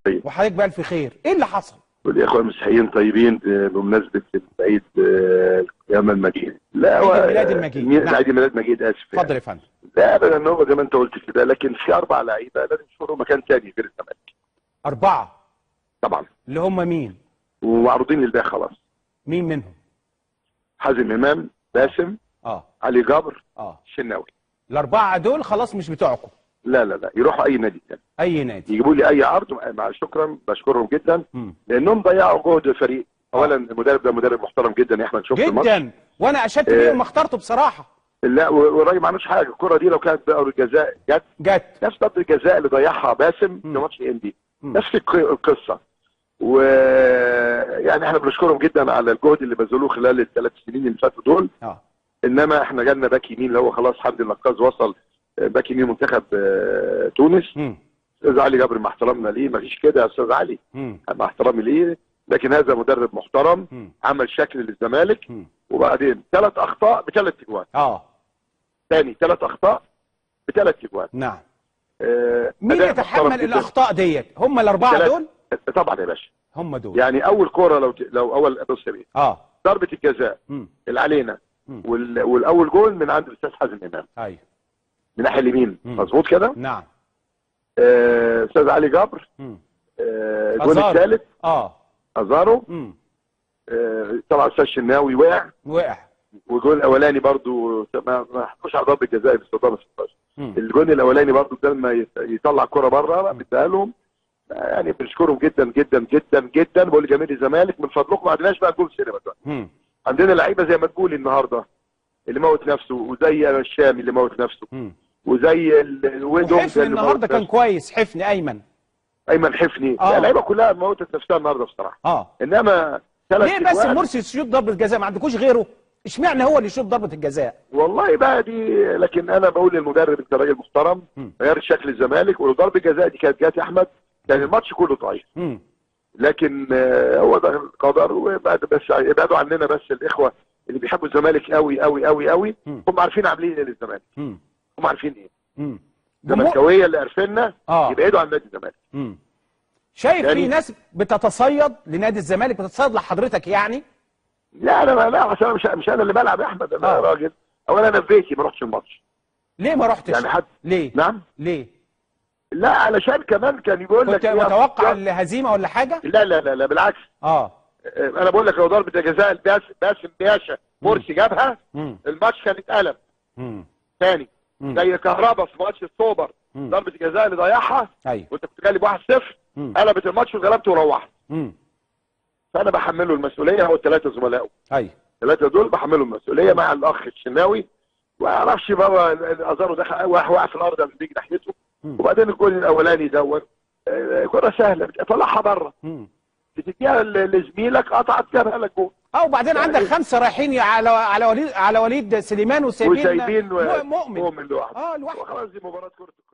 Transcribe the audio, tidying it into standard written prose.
طيب. وحضرتك بألف خير. ايه اللي حصل؟ والاخوة المسيحيين طيبين بمناسبة عيد القيامة المجيد. لا، عيد الميلاد المجيد. نعم. عيد الميلاد المجيد، اسف. اتفضل يا فندم. لا ابدا، هو زي ما انت قلت كده، لكن في 4 لعيبة لازم يشوفوا مكان ثاني غير الزمالك. 4 طبعا. اللي هم مين؟ ومعروضين للبيع خلاص. مين منهم؟ حازم امام، باسم، علي جبر، الشناوي. ال4 دول خلاص مش بتوعكم. لا لا لا، يروحوا اي نادي تاني. اي نادي يجيبوا لي اي عرض، مع شكرا، بشكرهم جدا لانهم ضيعوا جهد الفريق. اولا المدرب ده مدرب محترم جدا يا احمد، شفت الماتش جدا، وانا اشدت بيه وما اخترته بصراحة. لا، والراجل ما عملش حاجة. الكره دي لو كانت ضربه جزاء جت نفس ضربه الجزاء اللي ضيعها باسم في ماتش ام بي، نفس القصة. ويعني احنا بنشكرهم جدا على الجهد اللي بذلوه خلال ال3 سنين اللي فاتوا دول. انما احنا جالنا باك يمين اللي هو خلاص حمدي النقاز وصل باك يمين منتخب تونس. استاذ علي جبر مع احترامنا ليه، ما فيش كده يا استاذ علي، مع احترامي ليه، لكن هذا مدرب محترم، عمل شكل للزمالك. وبعدين 3 اخطاء ب3 اجوان. تاني 3 اخطاء ب3 اجوان. نعم. مين يتحمل الاخطاء ديت؟ هم ال4 دول؟ طبعا يا باشا، هم دول. يعني اول كورة لو اول بص يا بيه، ضربه الجزاء اللي علينا والاول جول من عند الاستاذ حازم امام. ايوه، من ناحية اليمين، مظبوط كده؟ نعم. استاذ علي جبر، الجول الثالث ازارو. طبعا استاذ الشناوي وقع، والجول الاولاني برضو ما حطوش على ضربه الجزاء في 16. الجول الاولاني برضو بدل ما يطلع كرة بره بيديها لهم. يعني بنشكرهم جدا جدا جدا جدا. بقول لجماهير الزمالك من فضلكم ما عندناش بقى جول سينما دلوقتي. عندنا لعيبة زي ما تقول النهارده اللي موت نفسه، وزي الشامي اللي موت نفسه، وزي الويدوم. حفني النهارده كان كويس، حفني ايمن حفني. اللعيبة كلها موتت نفسها النهارده بصراحة. انما ليه بس مرسي يشوط ضربه جزاء؟ ما عندكوش غيره؟ اشمعنى هو اللي يشوط ضربه الجزاء؟ والله بقى دي، لكن انا بقول للمدرب انت راجل محترم، غير شكل الزمالك. ولو ضربه الجزاء دي كانت جت يا احمد كان الماتش كله ضعيف. لكن هو ده القدر. وبعد بس ابعدوا عننا بس الاخوة اللي بيحبوا الزمالك قوي قوي قوي قوي، هم عارفين عاملين ايه للزمالك، هم عارفين ايه. الزملكاويه اللي عارفيننا يبعدوا عن نادي الزمالك. شايف يعني في ناس بتتصيد لنادي الزمالك، بتتصيد لحضرتك يعني؟ لا لا لا، عشان مش انا اللي بلعب يا احمد، انا راجل. اولا انا في بيتي ما رحتش الماتش. ليه ما رحتش؟ يعني حد ليه؟ نعم؟ ليه؟ لا علشان كمان كان يقول لك كنت متوقع الهزيمة ولا حاجة؟ لا لا لا لا، بالعكس. انا بقول لك لو ضربه الجزاء باسم باشا مرسي جابها، الماتش كان اتقلب ثاني. زي كهربا في ماتش السوبر، ضربه الجزاء اللي ضيعها. ايوه، وانت كنت غالب 1-0، قلبت الماتش وغلبت وروحت. فانا بحمله المسؤولية، هو ال3 زملائه. ايوه، ال3 دول بحملهم المسؤولية مع الاخ الشناوي. ما اعرفش بابا ازارو دخل وقع في الارض قبل بيجي ناحيته. وبعدين الجول الاولاني دوت كره سهلة طلعها بره، بتديها لزميلك، قطعت جابها لك جول. وبعدين عندك 5 رايحين على وليد سليمان، وسايبين مؤمن لوحده. لوحده. وخلاص دي مباراة كره القدم.